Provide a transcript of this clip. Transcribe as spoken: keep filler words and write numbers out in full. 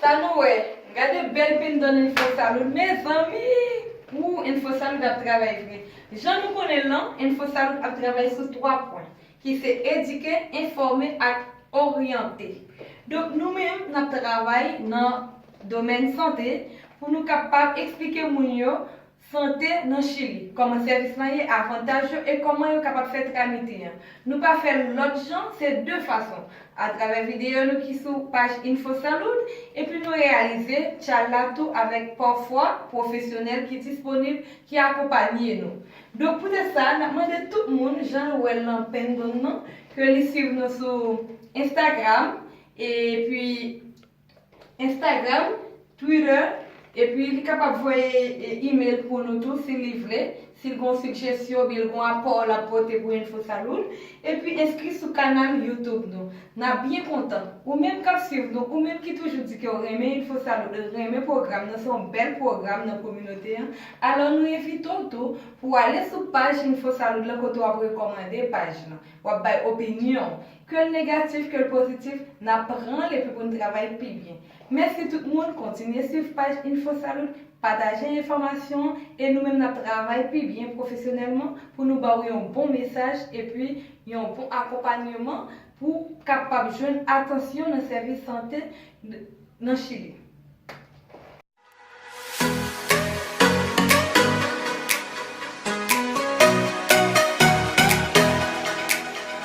Sa nou wè, gade bèl pendant Info Salud, mezanmi! Ou, Info Salud ap travay vre. Jan nou konnen l lan, Info Salud ap travay sou twa pwen, ki se edike, enfòme ak oryante. Donk, nou menm, n ap travay nan domèn sante pou nou kapab eksplike moun yo sante nan Chili, kòman sèvis lan ye, avantaj yo e kòman yo kapab fè tramite an. Nou pa fè l lòt jan, se de fason. Atravè videyo nou ki sou paj Info Salud, epi nou reyalize tjal la tou avèk pafwa pwofesyonèl ki disponib, ki akonpanye nou. Donk, poutèt sa, n ap mande tout moun, jan nou wè l nan pendant nan, ke li swiv nou sou Instagram, epi Instagram, Twitter, epi li kapab voye e, email pou nou tou si li vle, si l gon sijesyon oubyen l gon apò l ap pote pou Info Salud, epi enskri sou kanal YouTube nou. N ap byen kontan. Ou menm k ap swiv nou, ou menm ki toujou di ke w renmen Info Salud, renmen pwogram nan, se yon bèl pwogram nan kominote an, alò nou envite w tou pou w ale sou paj Info Salud lan kote w ap rekòmande paj lan, w ap bay opinyon w. Ke l negatif, ke l pozitif, n ap pran l epi pou n travay pi byen. Mèsi tout moun, kontinye swiv paj Info Salud, pataje enfòmasyon an, e nou menm n ap travay pi byen pwofesyonèlman pou nou ba w yon bon mesaj epi yon bon akonpanyeman pou w kapab jwenn atansyon nan sèvis sante nan Chili.